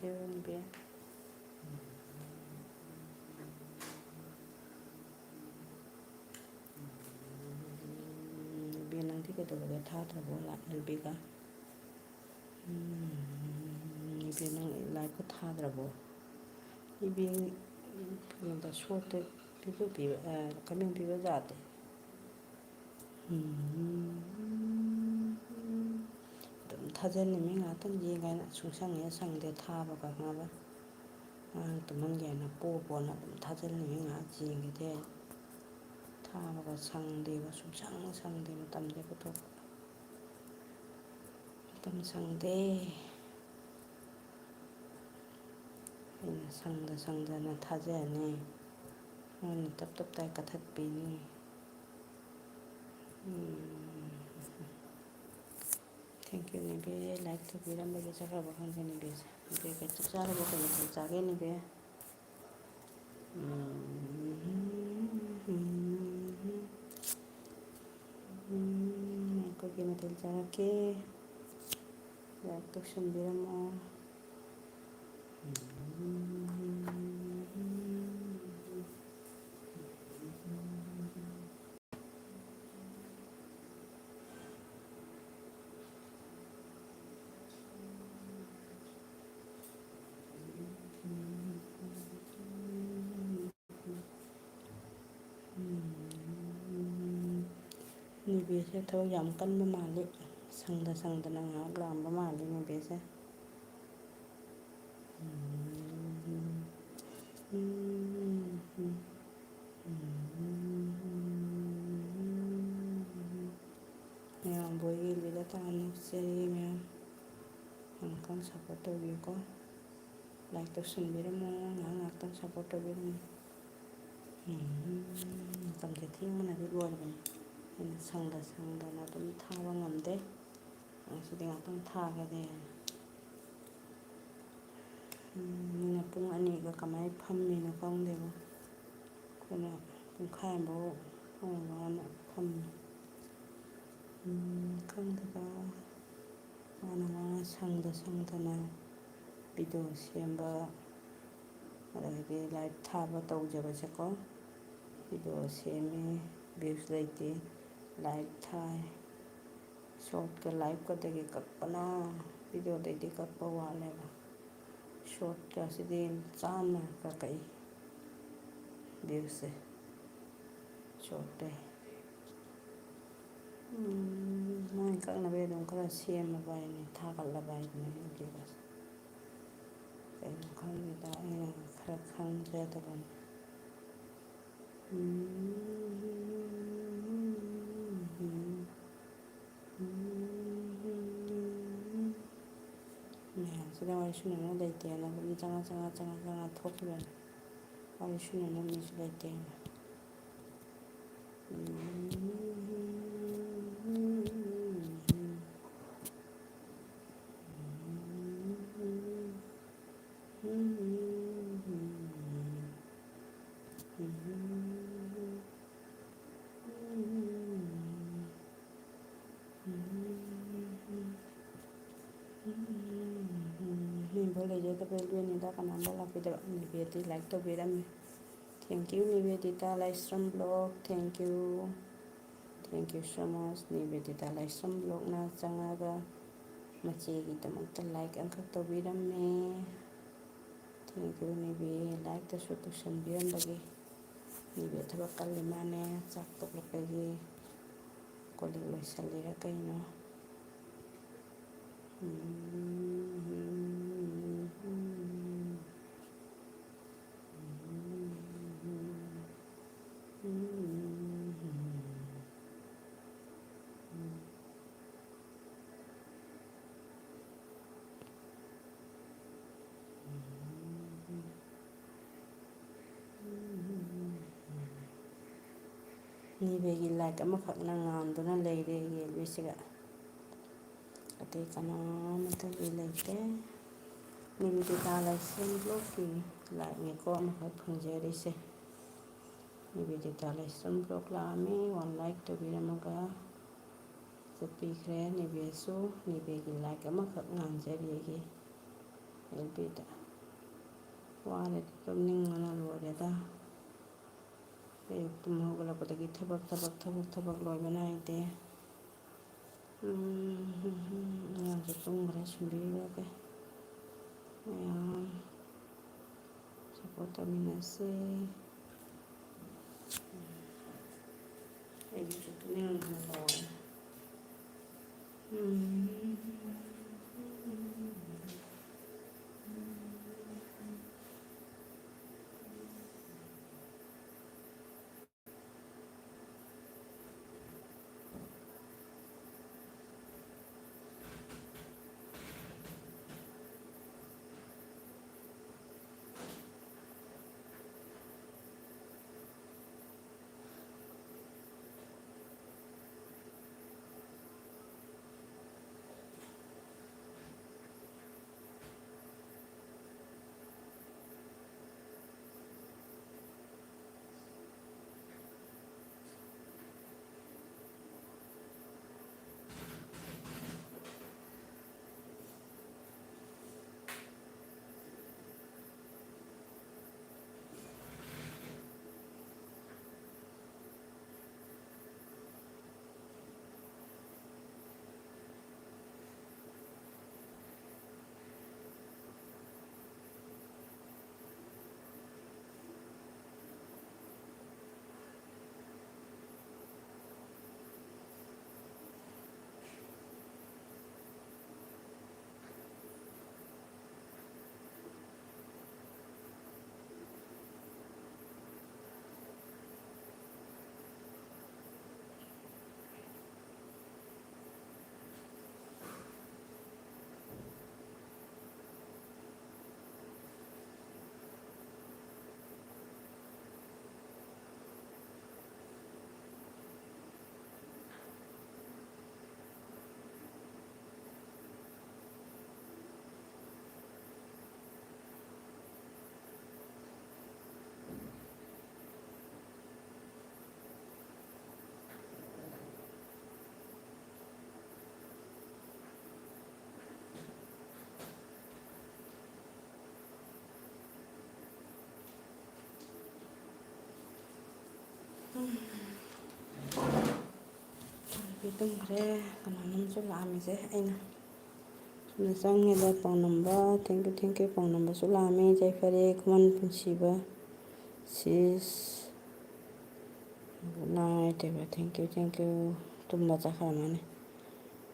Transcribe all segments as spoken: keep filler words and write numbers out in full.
Thank you ꯅꯤꯕꯦ꯫ ꯅꯤꯕꯦ, ꯅꯪꯗꯤ ꯀꯩꯗꯧꯔꯒꯦ? ꯊꯥꯗ꯭ꯔꯕꯣ like ꯅꯤꯕꯦꯒ? ꯎꯝ, ꯅꯤꯕꯦ, ꯅꯪ ꯂꯥꯏꯛꯀ ꯊꯥꯗ꯭ꯔꯕꯣ? ꯅꯤꯕꯦ, ꯀꯩꯅꯣꯗ, ꯁꯣꯔꯠꯇ ꯄꯤꯕ, ꯄꯤꯕ, ꯑ, ꯀꯃꯦꯟ ꯄꯤꯕ ꯌꯥꯗꯦ꯫ ꯎꯝ, ꯑꯗꯨꯝ ꯊꯥꯖꯤꯜꯂꯤꯃꯤ ꯉꯥꯛꯇꯪ ꯌꯦꯡꯒꯦꯅ, ꯁꯨꯡꯁꯪ ꯍꯦꯛ ꯁꯪꯗꯦ ꯊꯥꯕꯒ, ꯈꯪꯉꯕ? ꯑꯉꯥꯡ ꯇꯨꯝꯍꯟꯒꯦꯅ ꯄꯣ ꯄꯣꯅ ꯑꯗꯨꯝ ꯊꯥꯖꯤꯜꯂꯤꯃꯤ ꯉꯥꯏꯍꯥꯛ ꯌꯦꯡꯒꯦꯗꯤ꯫ ꯊꯥꯕꯒ ꯁꯪꯗꯦꯕ, ꯁꯨꯡꯁꯪ ꯁꯪꯗꯦ ꯃꯇꯝꯁꯦ ꯄꯨꯊꯣꯛꯄ꯫ ꯃꯇꯝ ꯁꯪꯗꯦ꯫ ꯑꯩꯅ ꯁꯪꯗ ꯁꯪꯗꯅ ꯊꯥꯖꯅꯤ꯫ ꯅꯣꯏꯅ ꯇꯞ ꯇꯞ ꯇꯥꯏ ꯀꯛꯊꯠꯄꯤꯅꯤ꯫ ꯎꯝ꯫ Thank you ꯅꯤꯕꯦ, like ꯇꯧꯕꯤꯔꯝꯕꯒꯤ꯫ ꯆꯠꯈ꯭ꯔꯕ ꯈꯪꯗꯦ ꯅꯤꯕꯦꯁꯦ꯫ ꯅꯤꯕꯦ, ꯀꯩ ꯆꯥꯛ ꯆꯥꯔꯕꯣ? ꯀꯩ ꯃꯊꯦꯜ ꯆꯥꯒꯦ ꯅꯤꯕꯦ? ꯎꯝ, ꯑꯩꯈꯣꯏ ꯀꯩ ꯃꯊꯦꯜ ꯆꯥꯔꯛꯀꯦ? ꯂꯥꯏꯛ ꯇꯧꯁꯟꯕꯤꯔꯝꯃꯣ꯫ ꯅꯤꯕꯦꯁꯦ ꯊꯕꯛ ꯌꯥꯝ ꯀꯟꯕ ꯃꯥꯜꯂꯤ꯫ ꯁꯪꯗ ꯁꯪꯗꯅ ꯉꯥꯏꯍꯥꯛ ꯂꯥꯛꯑꯝꯕ ꯃꯥꯜꯂꯤ ꯅꯤꯕꯦꯁꯦ꯫ ꯃꯌꯥꯝ ꯕꯣꯏꯒꯤ ꯂꯤꯂꯥ ꯇꯥꯅ ꯅꯣꯛꯆꯔꯤ ꯃꯌꯥꯝ꯫ ꯌꯥꯝ ꯀꯟꯅ ꯁꯞꯄꯣꯔꯠ ꯇꯧꯕꯤꯌꯨꯀꯣ꯫ Like ꯇꯧꯁꯟꯕꯤꯔꯝꯃꯣ, ꯉꯥꯏꯍꯥꯛ ꯉꯥꯏꯍꯥꯛꯇꯪ support ꯇꯧꯕꯤꯔꯝꯃꯣ꯫ ꯎꯝ, ꯃꯇꯝꯁꯦ ꯊꯦꯡꯕꯅꯗꯤ ꯂꯣꯏꯔꯕꯅꯤ, ꯑꯩꯅ ꯁꯪꯗ ꯁꯪꯗꯅ ꯑꯗꯨꯝ ꯊꯥꯕ ꯉꯝꯗꯦ꯫ ꯉꯁꯤꯗꯤ ꯉꯥꯛꯇꯪ ꯊꯥꯒꯦꯗ꯫ ꯎꯝ, ꯃꯤꯅ ꯄꯨꯡ ꯑꯅꯤꯒ ꯀꯃꯥꯏꯅ ꯐꯝꯃꯤꯅꯣ ꯈꯪꯗꯦꯕ꯫ ꯑꯩꯈꯣꯏꯅ ꯄꯨꯡꯈꯥꯏ ꯑꯃꯐꯥꯎ ꯐꯝꯃꯨꯕ ꯍꯥꯏꯅ ꯐꯝꯃꯤ꯫ ꯎꯝ, ꯈꯪꯗꯦꯗ꯫ ꯃꯥꯅ ꯃꯥꯅ ꯁꯪꯗ ꯁꯪꯗꯅ video ꯁꯦꯝꯕ, ꯑꯗꯒꯤꯗꯤ live ꯊꯥꯕ ꯇꯧꯖꯕꯁꯦꯀꯣ꯫ Video ꯁꯦꯝꯃꯦ, views ꯂꯩꯇꯦ, live ꯊꯥꯏ꯫ Shortꯀ liveꯀꯗꯒꯤ ꯀꯛꯄꯅ videoꯗꯩꯗꯤ ꯀꯛꯄ ꯋꯥꯠꯂꯦꯕ꯫ Shortꯀꯁꯤꯗꯤ ꯆꯥꯝꯃ ꯀꯛꯀꯛꯏ viewꯁꯦ shortꯇꯩ꯫ ꯎꯝ, ꯃꯣꯏ ꯀꯛꯅꯕꯩ ꯑꯗꯨꯝ ꯈꯔ ꯁꯦꯝꯃꯕ ꯍꯥꯏꯅꯤ, ꯊꯥꯒꯠꯂꯕ ꯍꯥꯏꯗꯨꯅꯤ ꯑꯗꯨꯒ꯫ ꯀꯩꯅꯣ ꯈꯪꯗꯦꯗ, ꯑꯩꯅ ꯈꯔ ꯈꯪꯖꯗꯕꯅꯤ꯫ ꯎꯝ꯫ ꯃꯌꯥꯝꯁꯤꯗ ꯋꯥꯔꯤ ꯁꯥꯟꯅꯅ ꯂꯩꯇꯦꯅ ꯑꯗꯨꯝ ꯆꯪꯉ, ꯆꯪꯉ, ꯆꯪꯉ, ꯆꯪꯉ ꯊꯣꯛꯈꯤꯕꯅꯤ꯫ ꯋꯥꯔꯤ ꯁꯥꯟꯅꯅ ꯃꯤꯁꯨ ꯂꯩꯇꯦꯅ꯫ ꯃꯤꯡꯐꯥꯎ ꯂꯩꯖꯗꯕ ꯑꯦꯜꯕꯤꯅꯤꯗ ꯀꯅꯥꯝꯇ ꯂꯥꯛꯄꯤꯗꯕ꯫ ꯅꯤꯕꯦꯗꯤ like ꯇꯧꯕꯤꯔꯝꯃꯤ꯫ Thank you, ꯅꯤꯕꯦꯗꯤꯇꯥ Laishram vlog, thank you꯫ Thank you so much, ꯅꯤꯕꯦꯗꯤꯇꯥ ꯂꯥꯏꯁ꯭ꯔꯝ vlogꯅ ꯆꯪꯉꯒ ꯃꯆꯦꯒꯤꯗꯃꯛꯇ like ꯑꯃꯈꯛ ꯇꯧꯕꯤꯔꯝꯃꯦ꯫ Thank you, ꯅꯤꯕꯦ, likeꯇꯁꯨ ꯇꯧꯁꯟꯕꯤꯔꯝꯕꯒꯤ꯫ ꯅꯤꯕꯦ ꯊꯕꯛ ꯀꯜꯂꯤ ꯃꯥꯅꯦ, ꯆꯥꯛ ꯇꯣꯛꯂꯛꯄꯒꯤ ꯀꯣꯜ ꯂꯤꯛ ꯂꯣꯏꯁꯜꯂꯤꯔ ꯀꯩꯅꯣ꯫ ꯅꯤꯕꯦꯒꯤ ꯂꯥꯏꯛ ꯑꯃꯈꯛꯅ ꯉꯥꯟꯗꯨꯅ ꯂꯩꯔꯦ ꯌꯦꯜꯕꯤꯁꯤꯒ꯫ ꯑꯇꯩ ꯀꯅꯥꯃꯠꯇꯒꯤ ꯂꯩꯇꯦ꯫ ꯅꯤꯕꯦꯗꯤꯇꯥ ꯂꯥꯏꯁ꯭ꯔꯝ ꯕ꯭ꯂꯣꯛꯀꯤ ꯂꯥꯏꯛꯅꯤꯀꯣ ꯑꯃꯈꯛ ꯐꯪꯖꯔꯤꯁꯦ꯫ ꯅꯤꯕꯦꯗꯤꯇꯥ ꯂꯥꯏꯁ꯭ꯔꯝ ꯕ꯭ꯂꯣꯛ ꯂꯥꯛꯑꯝꯃꯤ, ꯋꯥꯟ ꯂꯥꯏꯛ ꯇꯧꯕꯤꯔꯝꯃꯒ ꯆꯠꯄꯤꯈ꯭ꯔꯦ꯫ ꯅꯤꯕꯦꯁꯨ, ꯅꯤꯕꯦꯒꯤ ꯂꯥꯏꯛ ꯑꯃꯈꯛ ꯉꯥꯟꯖꯔꯤ ꯑꯩꯒꯤ ꯑꯦꯜ ꯕꯤꯗ꯫ ꯋꯥꯔꯦꯗ, ꯇꯨꯝꯅꯤꯡꯕꯅ ꯂꯣꯏꯔꯦꯗ꯫ ꯑꯌꯨꯛ ꯇꯨꯝ ꯍꯧꯒꯠꯂꯛꯄꯗꯒꯤ ꯊꯕꯛ, ꯊꯕꯛ, ꯊꯕꯛ ꯂꯣꯏꯕ ꯅꯥꯏꯗꯦ꯫ ꯎꯝ, ꯑꯉꯥꯡꯁꯨ ꯇꯨꯝꯈ꯭ꯔꯦ, ꯁꯤꯟꯕꯤꯔꯨꯔꯒꯦ꯫ ꯃꯌꯥꯝ ꯁꯞꯄꯣꯔꯠ ꯇꯧꯃꯤꯟꯅꯁꯦ꯫ ꯑꯩꯒꯤꯁꯨ ꯇꯨꯝꯅꯤꯡꯕꯅ ꯂꯣꯏꯔꯦ꯫ ꯎꯝ꯫ ꯇꯨꯝꯈ꯭ꯔꯦ꯫ ꯀꯅꯥꯅꯣꯝꯁꯨ ꯂꯥꯛꯑꯝꯃꯤꯁꯦ꯫ ꯑꯩꯅ ꯁꯣꯝꯗ ꯆꯪꯉꯦꯕ꯫ ꯄꯥꯎꯅꯝꯕ, thank you, thank you꯫ ꯄꯥꯎꯅꯝꯕꯁꯨ ꯂꯥꯛꯑꯝꯃꯤ꯫ ꯌꯥꯏꯐꯔꯦ Khuman ꯄꯨꯟꯁꯤꯕ꯫ Sis, good night ꯍꯥꯏꯕ꯫ Thank you, thank you꯫ ꯇꯨꯝꯕ ꯆꯠꯈ꯭ꯔ ꯃꯥꯅꯦ꯫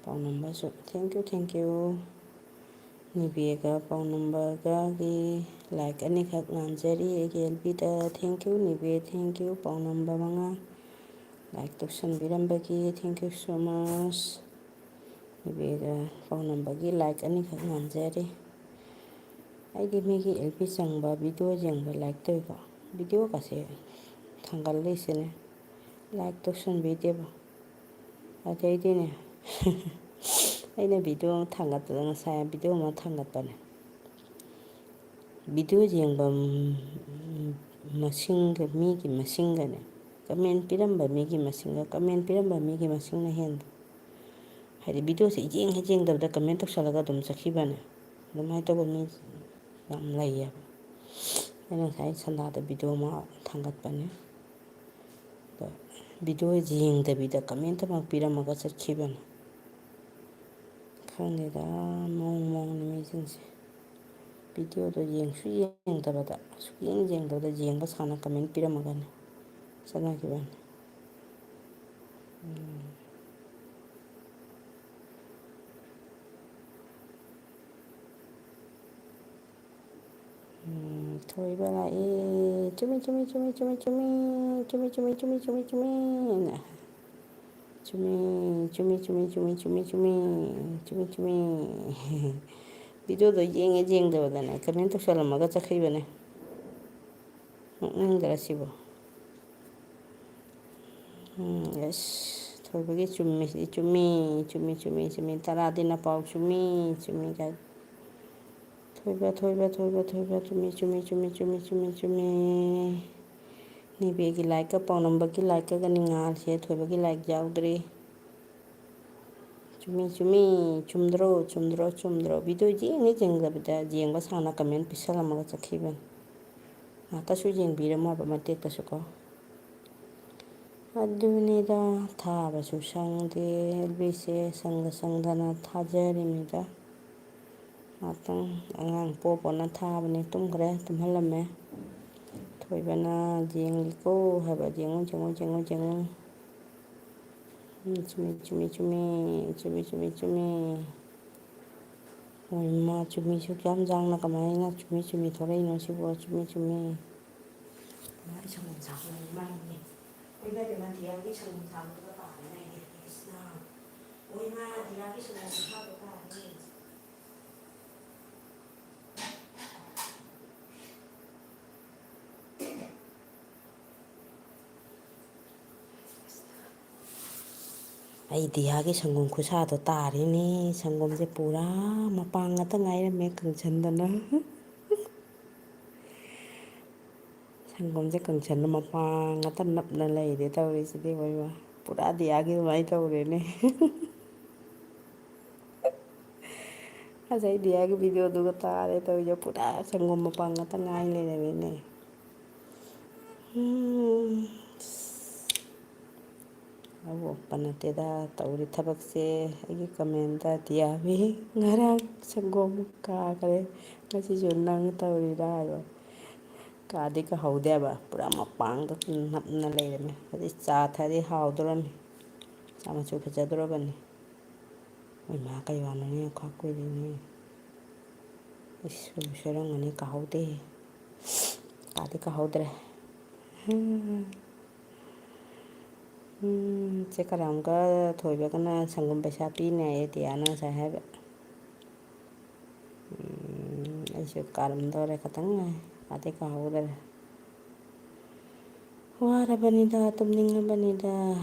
ꯄꯥꯎꯅꯝꯕꯁꯨ thank you, thank you꯫ ꯅꯤꯕꯦꯒ ꯄꯥꯎꯅꯝꯕꯒꯒꯤ like ꯑꯅꯤꯈꯛ ꯉꯥꯟꯖꯔꯤ ꯑꯩꯒꯤ ꯑꯦꯜ ꯕꯤꯗ꯫ Thank you ꯅꯤꯕꯦ, thank you꯫ ꯄꯥꯎꯅꯝꯕ ꯃꯉꯥ like ꯇꯧꯁꯟꯕꯤꯔꯝꯕꯒꯤ thank you so much꯫ ꯅꯤꯕꯦꯒ ꯄꯥꯎꯅꯝꯕꯒꯤ like ꯑꯅꯤꯈꯛ ꯉꯥꯟꯖꯔꯤ꯫ ꯑꯩꯗꯤ ꯃꯤꯒꯤ ꯑꯦꯜ ꯕꯤ ꯆꯪꯕ, video ꯌꯦꯡꯕ like ꯇꯧꯏꯀꯣ꯫ Videoꯒꯁꯦ ꯊꯥꯡꯒꯠꯂꯤꯁꯤꯅꯦ, like ꯇꯧꯁꯟꯕꯤꯗꯦꯕ꯫ ꯑꯗꯩꯗꯤꯅꯦ, ꯑꯩꯅ video ꯑꯃ ꯊꯥꯡꯒꯠꯄꯗ, ꯉꯁꯥꯏ video ꯑꯃ ꯊꯥꯡꯒꯠꯄꯅꯦ꯫ Video ꯌꯦꯡꯕ ꯃꯁꯤꯡꯒ ꯃꯤꯒꯤ ꯃꯁꯤꯡꯒꯅꯦ, comment ꯄꯤꯔꯝꯕ ꯃꯤꯒꯤ ꯃꯁꯤꯡꯒ comment ꯄꯤꯔꯝꯕ ꯃꯤꯒꯤ ꯃꯁꯤꯡꯅ ꯍꯦꯟꯕ꯫ ꯍꯥꯏꯗꯤ videoꯁꯦ ꯌꯦꯡ ꯍꯦꯛ ꯌꯦꯡꯗꯕꯗ comment ꯇꯧꯁꯜꯂꯒ ꯑꯗꯨꯝ ꯆꯠꯈꯤꯕꯅꯦ꯫ ꯑꯗꯨꯃꯥꯏꯅ ꯇꯧꯕ ꯃꯤ ꯌꯥꯝ ꯂꯩꯌꯦꯕ꯫ ꯑꯩꯅ ꯉꯁꯥꯏ ꯁꯟꯗꯥꯗ video ꯑꯃ ꯊꯥꯡꯒꯠꯄꯅꯦ꯫ ꯑꯗꯣ video ꯌꯦꯡꯗꯕꯤꯗ commentꯇꯃꯛ ꯄꯤꯔꯝꯃꯒ ꯆꯠꯈꯤꯕꯅꯦ꯫ ꯈꯪꯗꯦꯗ, ꯃꯑꯣꯡ ꯃꯑꯣꯡꯅꯤ ꯃꯤꯁꯤꯡꯁꯦ꯫ Videoꯗꯣ ꯌꯦꯡꯁꯨ ꯌꯦꯡꯗꯕꯗ, ꯁꯨꯛꯌꯦꯡ ꯌꯦꯡꯗꯕꯗ ꯌꯦꯡꯕ ꯁꯥꯅ comment ꯄꯤꯔꯝꯃꯒꯅꯦ ꯆꯠꯅꯈꯤꯕꯅꯦ꯫ ꯎꯝ꯫ ꯎꯝ, ꯊꯣꯏꯕ ꯂꯥꯛꯑꯦ꯫ ꯆꯨꯝꯃꯤ, ꯆꯨꯝꯃꯤ, ꯆꯨꯝꯃꯤ꯫ ꯆꯨꯝꯃꯤ, ꯆꯨꯝꯃꯤ, ꯆꯨꯝꯃꯤ꯫ Videoꯗꯣ ꯌꯦꯡꯉꯦ ꯌꯦꯡꯗꯕꯗꯅꯦ comment ꯇꯧꯁꯜꯂꯝꯃꯒ ꯆꯠꯈꯤꯕꯅꯦ꯫ ꯅꯣꯛꯅꯤꯡꯗ꯭ꯔꯥ ꯁꯤꯕꯣ? ꯎꯝ, ꯑꯁ, ꯊꯣꯏꯕꯒꯤ ꯆꯨꯝꯃꯤꯁꯤꯗꯤ ꯆꯨꯝꯃꯤ, ꯆꯨꯝꯃꯤ, ꯆꯨꯝꯃꯤ, ꯆꯨꯝꯃꯤ꯫ ꯇꯔꯥꯗꯤ ꯅꯄꯥꯎ ꯆꯨꯝꯃꯤ, ꯆꯨꯝꯃꯤ ꯀꯥꯏ꯫ ꯊꯣꯏꯕ, ꯊꯣꯏꯕ, ꯊꯣꯏꯕ, ꯊꯣꯏꯕ, ꯆꯨꯝꯃꯤ, ꯆꯨꯝꯃꯤ, ꯆꯨꯝꯃꯤ꯫ ꯅꯤꯕꯦꯒꯤ likeꯀ ꯄꯥꯎꯅꯝꯕꯒꯤ likeꯀꯒꯅꯤ ꯉꯥꯜꯂꯤꯁꯦ, ꯊꯣꯏꯕꯒꯤ like ꯌꯥꯎꯗ꯭ꯔꯤ꯫ ꯆꯨꯝꯃꯤ, ꯆꯨꯝꯃꯤ, ꯆꯨꯝꯗ꯭ꯔꯣ, ꯆꯨꯝꯗ꯭ꯔꯣ, ꯆꯨꯝꯗ꯭ꯔꯣ? Video ꯌꯦꯡꯉꯦ ꯌꯦꯡꯗꯕꯤꯗ ꯌꯦꯡꯕ ꯁꯥꯅ comment ꯄꯤꯁꯜꯂꯝꯃꯒ ꯆꯠꯈꯤꯕꯅꯤ꯫ ꯉꯥꯛꯇꯁꯨ ꯌꯦꯡꯕꯤꯔꯝꯃꯣꯕ ꯃꯇꯦꯛꯇꯁꯨ ꯀꯣ꯫ ꯑꯗꯨꯅꯤꯗ, ꯊꯥꯕꯁꯨ ꯁꯪꯗꯦ꯫ ꯑꯦꯜꯕꯤꯁꯦ ꯁꯪꯗ ꯁꯪꯗꯅ ꯊꯥꯖꯔꯤꯃꯤꯗ꯫ ꯉꯥꯛꯇꯪ ꯑꯉꯥꯡ ꯄꯣ ꯄꯣꯅ ꯊꯥꯕꯅꯦ, ꯇꯨꯝꯈ꯭ꯔꯦ, ꯇꯨꯝꯍꯜꯂꯝꯃꯦ꯫ ꯊꯣꯏꯕꯅ ꯌꯦꯡꯂꯤꯀꯣ ꯍꯥꯏꯕ, ꯌꯦꯡꯉꯨ, ꯌꯦꯡꯉꯨ, ꯌꯦꯡꯉꯨ, ꯌꯦꯡꯉꯨ꯫ ꯎꯝ, ꯆꯨꯝꯃꯤ, ꯆꯨꯝꯃꯤ, ꯆꯨꯝꯃꯤ, ꯆꯨꯝꯃꯤ, ꯆꯨꯝꯃꯤ, ꯆꯨꯝꯃꯤ꯫ ꯍꯣꯏ, ꯃꯥ ꯆꯨꯝꯃꯤꯁꯨ ꯀꯌꯥꯝ ꯌꯥꯡꯅ ꯀꯃꯥꯏꯅ ꯆꯨꯝꯃꯤ ꯆꯨꯝꯃꯤ ꯊꯣꯛꯂꯛꯏꯅꯣ ꯁꯤꯕꯣ? ꯆꯨꯝꯃꯤ ꯆꯨꯝꯃꯤ꯫ ꯃꯥ ꯏꯁꯪꯒꯣꯝ ꯆꯥꯕ ꯃꯥꯜꯂꯤꯅꯦ꯫ ꯑꯩꯈꯣꯏ ꯏꯕꯦꯝꯃ ꯗꯤꯌꯥꯒꯤ ꯏꯁꯪꯒꯣꯝ ꯆꯥꯕꯗꯨꯒ ꯄꯥꯗꯅ ꯑꯩꯗꯤ ꯀ꯭ꯔꯤꯁꯅ꯫ ꯍꯣꯏ, ꯃꯥ ꯗꯤꯌꯥꯒꯤ ꯏꯁꯪꯒꯣꯝ ꯆꯥꯕ ꯄꯥꯗꯅ꯫ ꯑꯩ ꯗꯤꯌꯥꯒꯤ ꯁꯪꯒꯣꯝ ꯈꯨꯠꯁꯥꯗꯣ ꯇꯥꯔꯦꯅꯦ꯫ ꯁꯪꯒꯣꯝꯁꯦ ꯄꯨꯔꯥ ꯃꯄꯥꯡ ꯉꯥꯛꯇ ꯉꯥꯏꯔꯝꯃꯦ ꯀꯪꯁꯟꯗꯅ꯫ ꯁꯪꯒꯣꯝꯁꯦ ꯀꯪꯁꯟꯅ ꯃꯄꯥꯡ ꯉꯥꯛꯇ ꯅꯞꯅ ꯂꯩꯔꯦ ꯇꯧꯔꯤꯁꯤꯗꯤ, ꯑꯣꯏꯃ꯫ ꯄꯨꯔꯥ ꯗꯤꯌꯥꯒꯤ ꯑꯗꯨꯃꯥꯏꯅ ꯇꯧꯔꯦꯅꯦ꯫ ꯉꯁꯥꯏ ꯗꯤꯌꯥꯒꯤ ꯚꯤꯗꯤꯑꯣꯗꯨꯒ ꯇꯥꯔꯦ ꯇꯧꯔꯤꯁꯦ, ꯄꯨꯔꯥ ꯁꯪꯒꯣꯝ ꯃꯄꯥꯡ ꯉꯥꯛꯇ ꯉꯥꯏ ꯂꯩꯔꯝꯃꯦꯅꯦ꯫ ꯎꯝ꯫ ꯑꯑꯣꯛꯄ ꯅꯠꯇꯦꯗ ꯇꯧꯔꯤ ꯊꯕꯛꯁꯦ꯫ ꯑꯩꯒꯤ ꯀꯃꯦꯟꯗ ꯗꯤꯌꯥꯕꯤ ꯉꯔꯥꯡ ꯁꯪꯒꯣꯝ ꯀꯥꯈ꯭ꯔꯦ, ꯉꯁꯤꯁꯨ ꯅꯪ ꯇꯧꯔꯤꯔꯥ ꯍꯥꯏꯕ꯫ ꯀꯥꯗꯤ ꯀꯥꯍꯧꯗꯦꯕ, ꯄꯨꯔꯥ ꯃꯄꯥꯡꯗ ꯅꯞꯅ ꯂꯩꯔꯝꯃꯦ꯫ ꯑꯗꯩ ꯆꯥ ꯊꯛꯑꯗꯤ ꯍꯥꯎꯗꯣꯔꯝꯃꯤ, ꯆꯥ ꯃꯆꯨ ꯐꯖꯗꯣꯔꯕꯅꯤ꯫ ꯃꯣꯏ ꯃꯥ ꯀꯩ ꯋꯥꯅꯣꯅꯦ, ꯈꯥ ꯀꯨꯏꯔꯦꯅꯦ꯫ ꯏꯁ, ꯁꯣꯏ-, ꯁꯣꯏꯔꯝꯒꯅꯤ, ꯀꯥꯍꯧꯗꯦ꯫ ꯀꯥꯗꯤ ꯀꯥꯍꯧꯗ꯭ꯔꯦ꯫ ꯎꯝ, ꯆꯦ ꯀꯔꯥꯝꯒ ꯊꯣꯏꯕꯒꯅ ꯁꯪꯒꯣꯝ ꯄꯩꯁꯥ ꯄꯤꯅꯦ ꯍꯥꯏꯌꯦ, ꯇꯤꯌꯥꯅ ꯉꯁꯥꯏ ꯍꯥꯏꯕ꯫ ꯎꯝ, ꯑꯩꯁꯨ ꯀꯥꯔꯝꯗꯧꯔꯦ, ꯈꯇꯪ ꯉꯥꯏ꯫ ꯀꯥꯗꯤ ꯀꯥꯍꯧꯗ꯭ꯔꯦ꯫ ꯋꯥꯔꯕꯅꯤꯗ, ꯇꯨꯝꯅꯤꯡꯉꯕꯅꯤꯗ꯫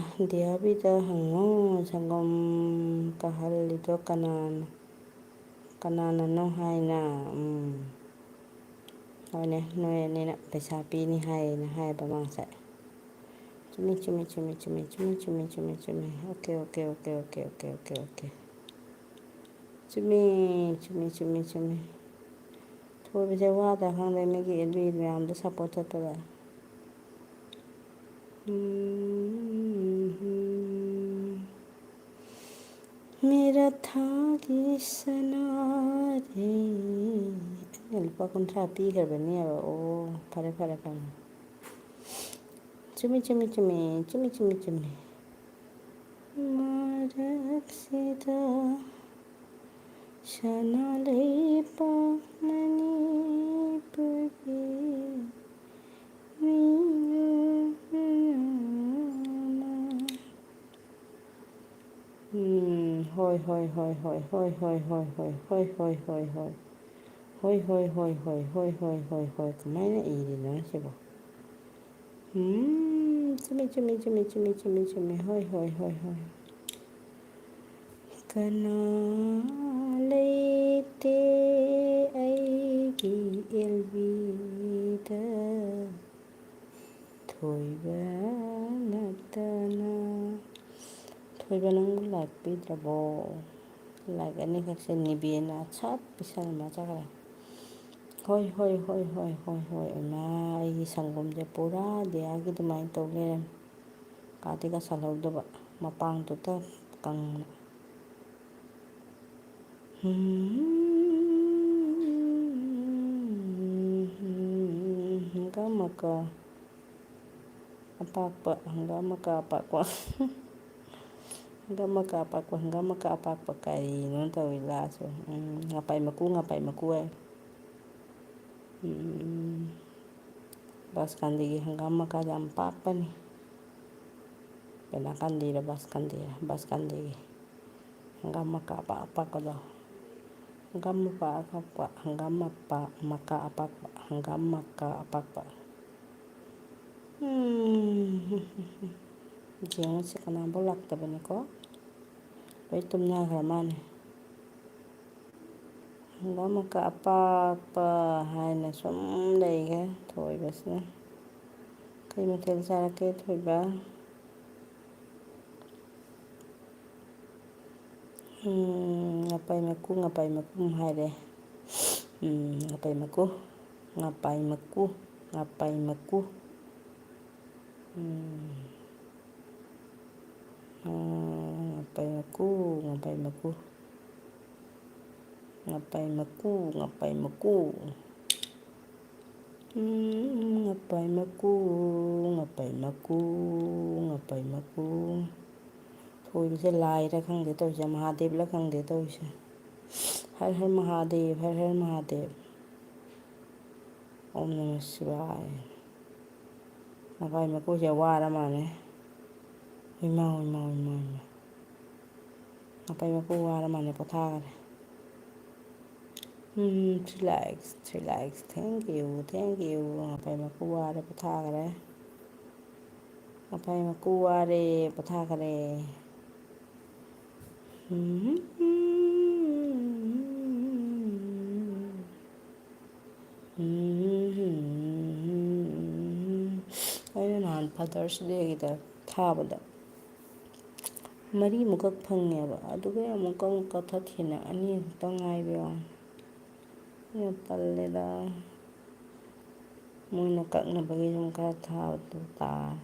ꯗꯤꯌꯥꯕꯤꯗ ꯍꯪꯉꯣ, ꯁꯪꯒꯣꯝ ꯀꯥꯍꯜꯂꯤꯗꯣ ꯀꯅꯥꯅ, ꯀꯅꯥꯅꯅꯣ ꯍꯥꯏꯅ꯫ ꯎꯝ꯫ ꯍꯣꯏꯅꯦ, ꯅꯣꯏ ꯑꯅꯤꯅ ꯄꯩꯁꯥ ꯄꯤꯅꯤ ꯍꯥꯏꯌꯦꯅ ꯍꯥꯏꯌꯦꯕ ꯃꯥ ꯉꯁꯥꯏ꯫ ꯆꯨꯝꯃꯤ, ꯆꯨꯝꯃꯤ, ꯆꯨꯝꯃꯤ꯫ Okay, okay, okay, okay, okay, okay, okay. ꯆꯨꯝꯃꯤ, ꯆꯨꯝꯃꯤ, ꯆꯨꯝꯃꯤ, ꯆꯨꯝꯃꯤ꯫ ꯊꯣꯏꯕꯁꯦ ꯋꯥꯗ꯭ꯔꯥ ꯈꯪꯗꯦ, ꯃꯤꯒꯤ ꯑꯦꯜꯕꯤ ꯃꯌꯥꯝꯗꯣ ꯁꯞꯄꯣꯔꯠ ꯆꯠꯄꯗ꯫ ꯎꯝ꯫ ꯃꯦꯔꯥ ꯊꯥꯒꯤ ꯁꯅꯥꯔꯩ꯫ ꯑꯩꯅ ꯂꯨꯄꯥ ꯀꯨꯟꯊ꯭ꯔꯥ ꯄꯤꯈ꯭ꯔꯕꯅꯦꯕ꯫ ꯑꯣ, ꯐꯔꯦ, ꯐꯔꯦ, ꯐꯔꯦ꯫ ꯆꯨꯝꯃꯤ, ꯆꯨꯝꯃꯤ, ꯆꯨꯝꯃꯤ, ꯆꯨꯝꯃꯤ, ꯆꯨꯝꯃꯤ, ꯆꯨꯝꯃꯤ꯫ ꯃꯔꯛꯁꯤꯗ ꯁꯅꯥ ꯂꯩꯕꯥꯛ ꯃꯅꯤꯄꯨꯔꯒꯤ ꯃꯤꯑꯣꯏ ꯑꯃ꯫ ꯎꯝ, ꯍꯣꯏ, ꯍꯣꯏ, ꯍꯣꯏ, ꯍꯣꯏ꯫ ꯍꯣꯏ, ꯍꯣꯏ, ꯍꯣꯏ, ꯍꯣꯏ꯫ ꯀꯃꯥꯏꯅ ꯏꯔꯤꯅꯣ ꯁꯤꯕꯣ? ꯎꯝ, ꯆꯨꯝꯃꯤ, ꯆꯨꯝꯃꯤ, ꯆꯨꯝꯃꯤ, ꯆꯨꯝꯃꯤ, ꯆꯨꯝꯃꯤ, ꯆꯨꯝꯃꯤ꯫ ꯍꯣꯏ, ꯍꯣꯏ, ꯍꯣꯏ, ꯍꯣꯏ꯫ ꯀꯅꯥ ꯂꯩꯇꯦ ꯑꯩꯒꯤ ꯑꯦꯜꯕꯤꯗ꯫ ꯊꯣꯏꯕ ꯅꯠꯇꯅ꯫ ꯊꯣꯏꯕ, ꯅꯪꯕꯨ ꯂꯥꯏꯛ ꯄꯤꯗ꯭ꯔꯕꯣ? ꯂꯥꯏꯛ ꯑꯅꯤꯈꯛꯁꯦ ꯅꯤꯕꯦꯅ ꯁꯠ ꯄꯤꯁꯜꯂꯝꯃ ꯆꯠꯈ꯭ꯔꯦ꯫ ꯍꯣꯏ, ꯍꯣꯏ, ꯍꯣꯏ, ꯍꯣꯏ, ꯍꯣꯏ, ꯍꯣꯏ꯫ ꯏꯃꯥ, ꯑꯩꯒꯤ ꯁꯪꯒꯣꯝꯁꯦ ꯄꯨꯔꯥ ꯗꯤꯌꯥꯒꯤ ꯑꯗꯨꯃꯥꯏꯅ ꯇꯧ ꯂꯩꯔꯝꯃꯦ꯫ ꯀꯥꯗꯤ ꯀꯥꯁꯜꯍꯧꯗꯕ, ꯃꯄꯥꯡꯗꯨꯗ ꯀꯪꯅ꯫ ꯍꯪꯒꯥꯝ ꯃꯀꯥ ꯑꯄꯥꯛꯄ, ꯍꯪꯒꯥꯝ ꯃꯀꯥ ꯑꯄꯥꯛꯄ꯫ ꯍꯪꯒꯥꯝ ꯃꯀꯥ ꯑꯄꯥꯛꯄ, ꯍꯪꯒꯥꯝ ꯃꯀꯥ ꯑꯄꯥꯛꯄ ꯀꯔꯤꯅꯣ ꯇꯧꯔꯤ ꯂꯥꯁꯨ? ꯎꯝ, ꯉꯥꯄꯥꯏ ꯃꯀꯨ, ꯉꯥꯄꯥꯏ ꯃꯀꯨ ꯍꯥꯏ꯫ ꯎꯝ, ꯕꯥꯁꯀꯥꯟꯗꯤꯒꯤ ꯍꯪꯒꯥꯝ ꯃꯀꯥ ꯌꯥꯝ ꯄꯥꯛꯄꯅꯤ꯫ ꯀꯩꯅꯣ ꯀꯥꯟꯗꯤꯔ ꯕꯥꯁꯀꯥꯟꯗꯤꯔ? ꯕꯥꯁꯀꯥꯟꯗꯤꯒꯤ ꯍꯪꯒꯥꯝ ꯃꯀꯥ ꯑꯄꯥꯛ ꯑꯄꯥꯛꯄꯗꯣ꯫ ꯍꯪꯒꯥꯝ ꯃꯄꯥ ꯑꯄꯥꯛꯄ, ꯍꯪꯒꯥꯝ ꯃꯄꯥ, ꯃꯀꯥ ꯑꯄꯥꯛꯄ, ꯍꯪꯒꯥꯝ ꯃꯀꯥ ꯑꯄꯥꯛꯄ꯫ ꯎꯝ, ꯌꯦꯡꯉꯨꯁꯦ, ꯀꯅꯥꯐꯥꯎ ꯂꯥꯛꯇꯕꯅꯤꯀꯣ꯫ ꯂꯣꯏ ꯇꯨꯝꯅꯈ꯭ꯔ ꯃꯥꯜꯂꯦ꯫ ꯍꯪꯒꯥꯝ ꯃꯀꯥ ꯑꯄꯥꯛꯄ ꯍꯥꯏꯅ ꯁꯨꯝ ꯂꯩꯈ꯭ꯔꯦ ꯊꯣꯏꯕꯁꯤꯅ꯫ ꯀꯩ ꯃꯊꯦꯜ ꯆꯥꯔꯛꯀꯦ ꯊꯣꯏꯕ? ꯎꯝ, ꯉꯥꯄꯥꯏ ꯃꯀꯨ, ꯉꯥꯄꯥꯏ ꯃꯀꯨꯝ ꯍꯥꯏꯔꯦ꯫ ꯎꯝ, ꯉꯥꯄꯥꯏ ꯃꯀꯨ, ꯉꯥꯄꯥꯏ ꯃꯀꯨ, ꯉꯥꯄꯥꯏ ꯃꯀꯨ꯫ ꯎꯝ꯫ ꯎꯝ꯫ ꯉꯥꯄꯩ ꯃꯀꯨ, ꯉꯥꯄꯩ ꯃꯀꯨ꯫ ꯉꯥꯄꯩ ꯃꯀꯨ, ꯉꯥꯄꯩ ꯃꯀꯨ꯫ ꯎꯝ, ꯉꯥꯄꯩ ꯃꯀꯨ, ꯉꯥꯄꯩ ꯃꯀꯨ, ꯉꯥꯄꯩ ꯃꯀꯨ꯫ ꯊꯣꯏꯕꯁꯦ ꯂꯥꯏꯔ ꯈꯪꯗꯦ ꯇꯧꯔꯤꯁꯦ, ꯃꯍꯥꯗꯦꯕꯂ ꯈꯪꯗꯦ ꯇꯧꯔꯤꯁꯦ꯫ ꯍꯔ ꯍꯔ ꯃꯍꯥꯗꯦꯕ, ꯍꯔ ꯍꯔ ꯃꯍꯥꯗꯦꯕ꯫ ꯑꯣꯝ ꯅꯃ ꯁꯤꯋꯥꯌ꯫ ꯉꯥꯄꯩ ꯃꯀꯨꯁꯦ ꯋꯥꯔ ꯃꯥꯜꯂꯦ꯫ ꯍꯩꯃꯥ, ꯍꯩꯃꯥ, ꯍꯩꯃꯥ, ꯍꯩꯃꯥ꯫ ꯉꯥꯄꯩ ꯃꯀꯨ ꯋꯥꯔ ꯃꯥꯜꯂꯦ, ꯄꯣꯊꯥꯈꯔꯦ꯫ ꯎꯝ, three likes, three likes, thank you, thank you꯫ ꯉꯥꯄꯩ ꯃꯀꯨ ꯋꯥꯔꯦ, ꯄꯣꯊꯥꯈꯔꯦ꯫ ꯉꯥꯄꯩ ꯃꯀꯨ ꯋꯥꯔꯦ, ꯄꯣꯊꯥꯈꯔꯦ꯫ ꯎꯝ꯫ ꯎꯝ꯫ ꯑꯩꯅ ꯅꯍꯥꯟ Father's Dayꯒꯤꯗ ꯊꯥꯕꯗ ꯃꯔꯤꯃꯨꯛꯈꯛ ꯐꯪꯉꯦꯕ, ꯑꯗꯨꯒ ꯑꯃꯨꯛꯀ ꯑꯃꯨꯛ ꯀꯛꯊꯠꯈꯤꯅ ꯑꯅꯤ ꯈꯛꯇꯪ ꯉꯥꯏꯕ ꯋꯥꯅꯤ꯫ ꯌꯥꯝ ꯇꯜꯂꯦꯗ꯫ ꯃꯣꯏꯅ ꯀꯛꯅꯕꯒꯤ ꯁꯨꯝ ꯈꯔ ꯊꯥꯕꯗꯨ ꯇꯥꯔꯦ꯫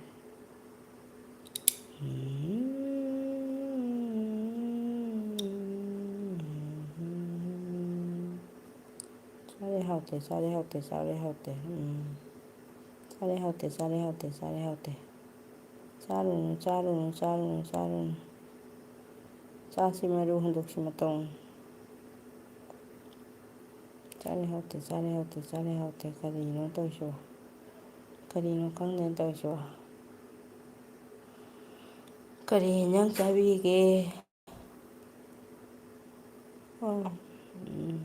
ꯆꯥꯔꯦ ꯍꯥꯎꯇꯦ, ꯆꯥꯔꯦ ꯍꯥꯎꯇꯦ, ꯆꯥꯔꯦ ꯍꯥꯎꯇꯦ꯫ ꯎꯝ꯫ ꯆꯥꯔꯦ ꯍꯥꯎꯇꯦ, ꯆꯥꯔꯦ ꯍꯥꯎꯇꯦ, ꯆꯥꯔꯦ ꯍꯥꯎꯇꯦ꯫ ꯆꯥꯔꯨꯅꯨ, ꯆꯥꯔꯨꯅꯨ, ꯆꯥꯔꯨꯅꯨ, ꯆꯥꯔꯨꯅꯨ꯫ ꯆꯥꯁꯤ ꯃꯔꯨ, ꯍꯨꯟꯗꯣꯛꯁꯤ ꯃꯇꯣꯡ꯫ ꯆꯥꯔꯦ ꯍꯥꯎꯇꯦ, ꯆꯥꯔꯦ ꯍꯥꯎꯇꯦ, ꯆꯥꯔꯦ ꯍꯥꯎꯇꯦ꯫ ꯀꯔꯤꯅꯣ ꯇꯧꯔꯤꯁꯤꯕꯣ? ꯀꯔꯤꯅꯣ ꯈꯪꯗꯦ ꯇꯧꯔꯤꯁꯤꯕꯣ? ꯀꯔꯤ ꯏꯟꯖꯥꯡ ꯆꯥꯕꯤꯒꯦ? ꯑꯣ, ꯎꯝ,